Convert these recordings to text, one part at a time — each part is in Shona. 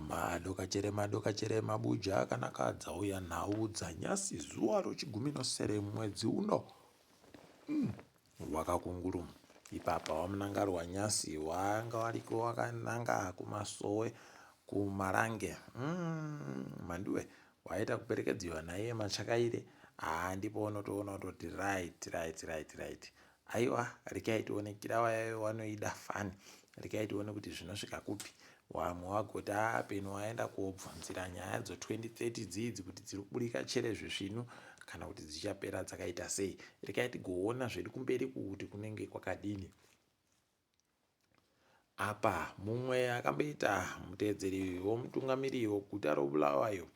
Madokachere madokachere mabuja akanaka dzauya nhau dzanyasi zuva rochigumi nosere mwedzi uno wakakunguru. Ipapa waMunangarwa nyasi wanga wariko wakananga kumasowe kuMarange. Mhanduwe waita kuperekedziwa naiye Machakaire. Haa ndipo unotoona kutoti right right right right. Aiwa rekai tione kirawa yayo wanoida fani. Rekai tione kuti zvinosvika kupi. Wamwe wagoti haa peno waenda kobvunzira nyaya dzo 2030 dzidzi kuti dziri kuburika chere zvisvinu kana kuti dzichapera dzakaita sei. Rekai tigoona zvedu kumberi kuti kunenge kwakadini. Apa mumwe akamboita muteedzeri womutungamiri weguta roBulawayo,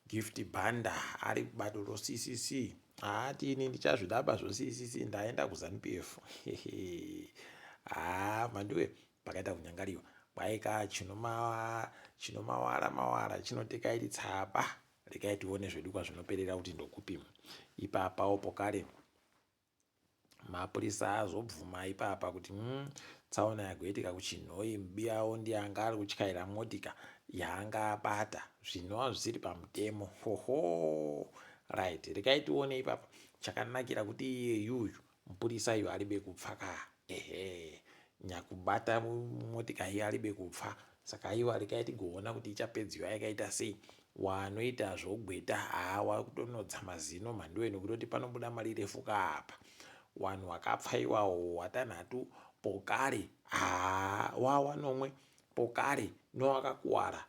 Gift Banda, ari kubato roCCC haati ini ndichazvidaba zvoCCC ndaenda kuZanu PF. Haa mhanduwe pakaita kunyangariwa kwaika chinomawara mawara chinotekairi tsaba. Rekai tione zvedu kwazvinoperera kuti ndokupi. Ipapawo pokare Mapurisa azobvuma ipapa kuti umm tsaona yagoitika kuChinhoyi mubiyawo ndiye anga ari kutyaira motika yaanga abata zvinova zvisiri pamutemo hohoo right rekai tione ipapa chakanakira kuti iye yuyu mupurisa yu aribe kupfa ka ehe nyakubata motika iyi aribe kupfa Saka aiwa rekai tigoona kuti ichapedziwa yakaita sei. Wanoita zvogweta haa wakutonodza mazino mhanduwe nekutoti panobuda mari refu ka apa. Wanhu wakapfa iwawo watanhatu pokare haa wawanomwe pokare nowakakuwara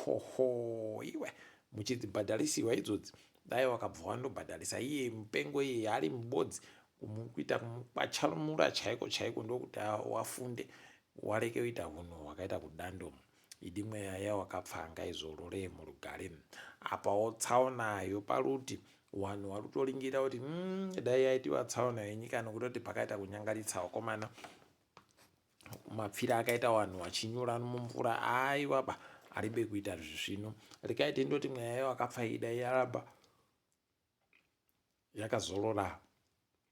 hoho iwe muchidzibhadharisiwa idzodzi dai wakabva wandobhadharisa iye mupengo iye ari mubodzi kuita kumukwachamura chaiko chaiko ndokuti wafunde Wareke kuita hunhu hwakaita kudando. Idi mweya yawakapfa ngaizorore murugare. Apawo tsaona yoparuti wanhu warutoringira kuti umm dai yaitiwa tsaona yenyika nokutoti pakaita kunyangaritsa wakomana mapfira akaita wanhu wachinyura mumvura aiwa ba aribe kuita zvisvinu. Rekai tindoti mweya yawakapfa iyi dai yaramba yakazorora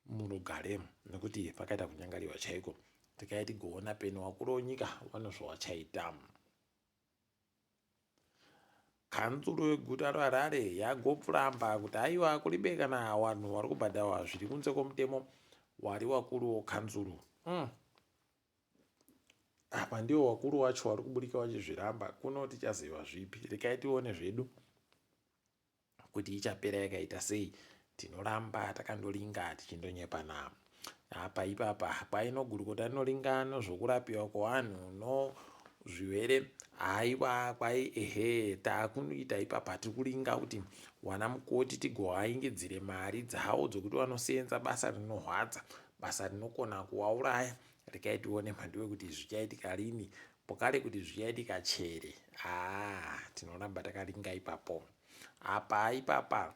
murugare nekuti pakaita kunyangariwa chaiko tikai tigoona peni wakuru wenyika vano zvawachaita. Kanzuru yeguta reHarare yagopfuramba kuti aiwa kuribe kana vanhu vari kubhadharwa zviri kunze kwomutemo wari wakuru wokanzuru. Apa ndiwo wakuru wacho wari kuburika wachizviramba kuno tichaziva zvipi rekai tione zvedu. kuti ichapera yakaita sei tinoramba takandoringa tichindonyepana apa ipapa kwaino gurukota rinoringa nozvokurapiwa kwevanhu no zviwere haiwa kwai ehe takuita ipapa tiri kuringa kuti wana mukoti tigovaingidzire mari dzavo dzokuti vanoseenza basa rinohwadza basa rinokona kuwauraya rekai tione mhanduwe kuti zvichaitika rini pokare kuti zvichaitika chere haa tinoramba takaringa ipapo apa ipapa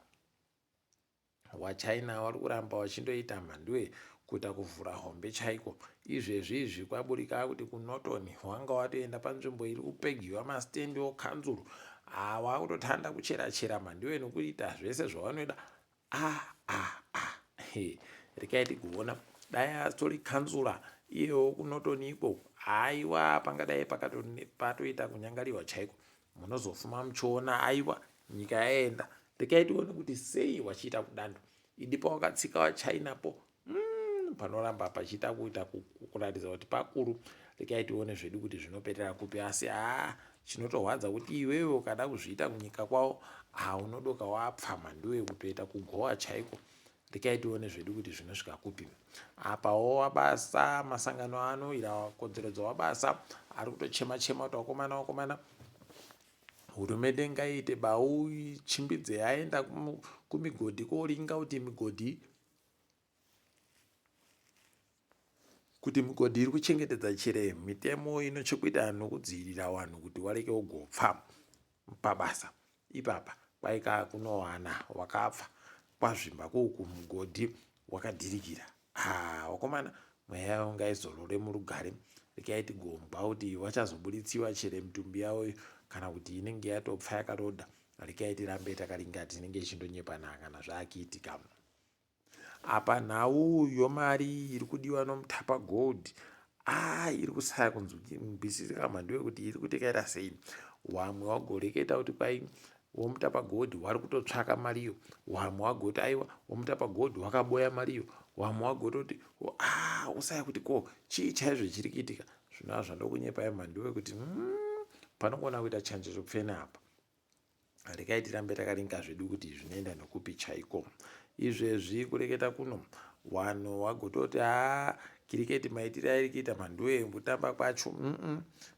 wachina wari kuramba wachindoita mhanduwe kuita kuvhura hombe chaiko izvezvi izvi kwaburika kuti kuNorton wanga watoenda panzvimbo iri kupegiwa mastendi okanzuru haa wakutotanda kuchera chera mhanduwe nokuita zvese zvawanoda ah ah ah he rekai tigoona dai atori kanzura iyewo kuNorton ikoko haiwa pangadai patoita kunyangariwa chaiko munozofuma muchiona aiwa nyika yaenda rekai tione kuti sei wachiita kudando idi pawakatsika wachinapo panoramba pachiita kuita kuratidza kuti pakuru rekai tione zvedu kuti zvinoperera kupi asi haa chinotorwadza kuti iwewe ukada kuzviita kunyika kwavo haa unodoka wapfa mhanduwe kutoita kugowa chaiko rekai tione zvedu kuti zvinosvika kupi apawo wabasa masangano anoira kodzero dzawabasa ari kutochema chema kuti wakomana wakomana hurumende ngaiite bau ichimbidze yaenda kumigodhi koringa kuti migodhi kuti migodhi iri kuchengetedza chere mitemo ino chekuita nokudzivirira vanhu kuti wareke ugopfa pabasa ipapa kwaika kunowana wakapfa kwazvimba kuuku mugodhi wakadhirikira haa wakomana mweya yavo ngaizorore murugare rekai tigombwa kuti wachazobuditsiwa chere mitumbi yavo kana kuti inenge yatopfa yakaroda rekai tirambe takaringa tinenge ichindonyepana kana zvaakiitika Apa nhau yomari iri kudiwa noMutapa Gold ah iri kusaya kunzwisisika mhanduwe kuti iri kuti ikaita sei. Wamwe wagoreketa kuti kwai womutapa gold wari kutotsvaka mariyo, wamwe wagoti aiwa womutapa gold wakaboya mariyo, wamwe wagototi ah, usaya kuti ko chii chaizvo chiri kuitika. Zvinova zvandokunyepai mhanduwe kuti panogona kuita chanje chopfene apa. Rekai tirambe takaringa zvedu kuti zvinoenda nokupi chaiko. Izvezvi kureketa kuno wanhu wagototi haa kiriketi maitire airi kuita mhanduwe kutamba kwacho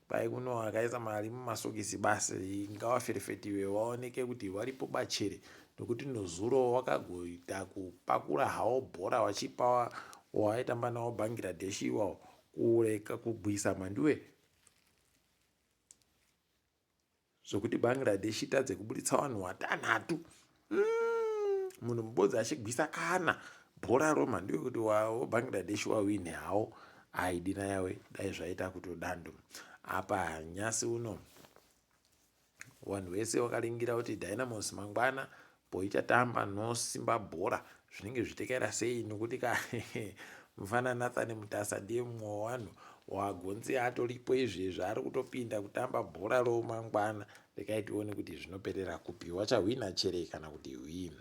kwai kuno akaisa mari mumasokisi basi ngawaferefetiwe waoneke kuti waripo bachere nokuti nozuro wakagoita kupakura hawo bhora wachipa waitamba nawo Bangladesh iwawo kureka kugwisa mhanduwe zvokuti Bangladesh itadze kuburitsa vanhu watanhatu. Munhu mubodzi achigwisa kana bhora roma ndiwe kuti wawo Bangladesh wawine hawo aidina yawe dai zvaita kutodando. Apa nyasi uno vanhu vese vakaringira kuti Dynamos mangwana poichatamba nosimba bhora zvinenge zvitekaira sei nokuti ka mufana Nathan Mutasa ndiye mumwe wevanhu wagonzi atoripo izvezvi ari kutopinda kutamba bhora romangwana. Rekai tione kuti zvinoperera kupi, wachahwina chere kana kuti hwii.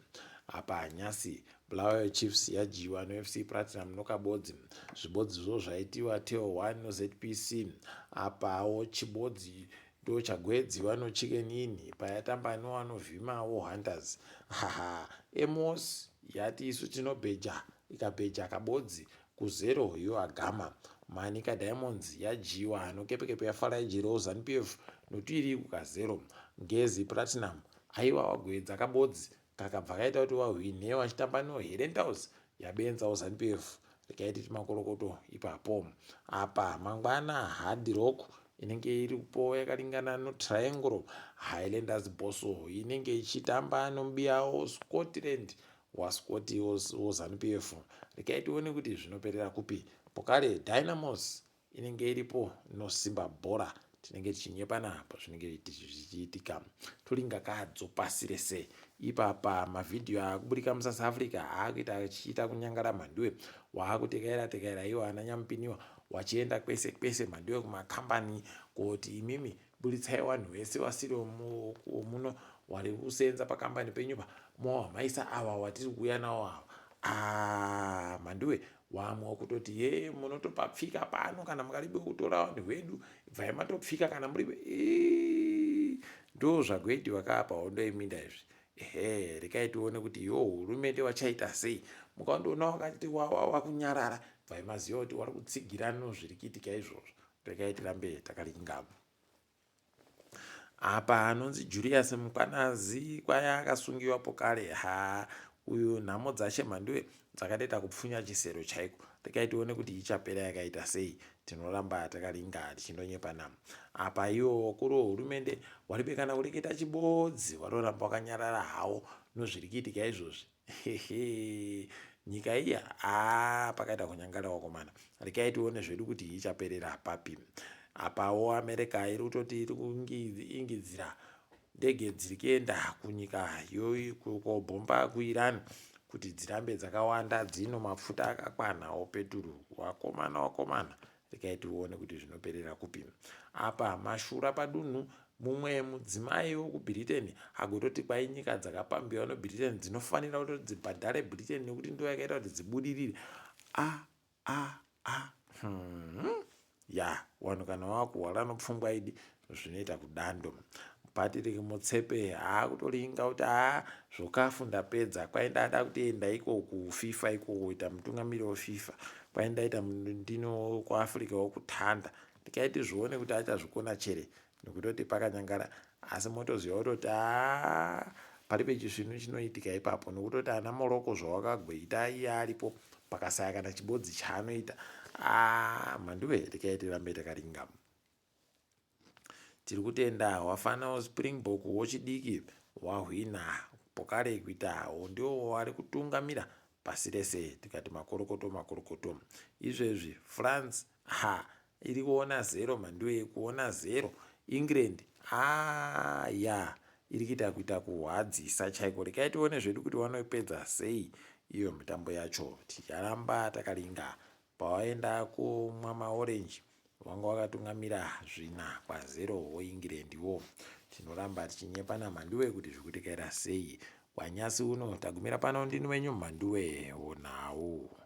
Apa nyasi Bulawayo Chiefs yadyiwa noFC Platinum nokabodzi, zvibodzi zvo zvaitiwa Tel 1 noZPC. Apawo chibodzi ndochagwedziwa noChicken Inn payatamba nowanovhimawo Hunters. Haha, Emos yati isu tinobheja ikabheja kabodzi kuzero yoagama. Manica Diamonds yadyiwa noKepekepe yafara yajirawo Zanu PF notuiri kukazero. Ngezi Platinum aiwa wagwedza kabodzi kakabva kaita kuti wahwine wachitamba noHerentals yabenzawo Zanu PF. Rekai titi makorokoto ipapo. Apa mangwana Hard Rock inenge iripo yakalingana noTriangle. Highlanders Bosso inenge ichitamba nomubiyawo Scotland waScott woZanu PF. Rekai tione kuti zvinoperera kupi. Pokale Dynamos inenge iripo nosimba bhora tinenge tichinyepana pazvinenge zvichiitika toringa kadzo pasi rese ipapa mavhidhiyo akuburika muSouth Africa aakuita achiita kunyangara mhanduwe waakutekaira tekaira iwo ana nyamupiniwa wachienda kwese kwese mhanduwe kumakambani koti imimi buritsai vanhu vese vasiri muno wari kusenza pakambani penyupa mowamaisa ava watiri kuuya nawo ava. Ah, mhanduwe wamwe wakutoti ye munotopapfika pano kana mukaribe kutora vanhu vedu bvai matopfika kana muribe ndo zvagoitiwa kaa pahondo yeminda izvi. Ehe, rekai tione kuti iwo hurumende wachaita sei. Mukandoona wakati wakunyarara bvai maziva kuti wari kutsigira nozviri kuitika izvozvo. Rekai tirambe takaringa. Apa anonzi Julius Mkwanazi kwaya akasungiwa pokale ha uyu nhamo dzashe mhanduwe dzakatoita kupfunya chisero chaiko. Rekai tione kuti ichapera yakaita sei. Tinoramba takaringa tichindonyepana. Apa iwo wakuru wehurumende waribe kana kureketa chibodzi waroramba wakanyarara hawo nozviri kuitika izvozvi. Hehe nyika iya haa pakaita kunyangara wakomana. Rekai tione zvedu kuti ichaperera papi. Apawo America iri kutoti iri kuingidzira ndege dziri kuenda kunyika kobhomba kuIran kuti dzirambe dzakawanda dzino mafuta akakwanawo peturu. Wakomana wakomana rekai tione kuti zvinoperera kupi. Apa mashura padunhu mumwe mudzimai wekuBritain agototi kwai nyika dzakapambiwa noBritain dzinofanira kutoti dzibhadhare Britain nekuti ndiyo yakaita kuti dzibudirire. A a a ya vanhu kana wakuhwara nopfungwa idi zvinoita kudando. Patrick Motsepe aakutoringa kuti haa zvokafu ndapedza kwai ndada kuti enda iko kuFIFA iko kuita mutungamiri weFIFA kwai ndaita ndino kuAfrica wokutanda ndikaiti zvione kuti achazvikona chere nokutoti pakanyangara asi motoziva kutoti haa paribe chisvinu chinoitika ipapo nokutoti ana Morocco zvawakagoita iye aripo pakasaya kana chibodzi chaanoita. Aa mhanduwe rekai tirambe takaringa. Tiri kutenda wafana Springbok wochidiki wahwina pokare kuita ndiwo wari kutungamira pasi rese tikati makorokoto makorokoto. Izvezvi France ha iri kuona zero mhanduwe kuona zero. England haa ya iri kuita kuita kuhwadzisa chaiko. Rekai tione zvedu kuti vanopedza sei iyo mitambo yacho. Ticharamba takaringa. Pawaenda kumwa maorenji Vanga vakatungamira zvina kwazero woIngland-wo. Tinoramba tichinyepana Mhanduwe kuti zvikuitikaira sei. Kwanyasi uno tagumira pano ndini wenyu Mhanduwe wonhau.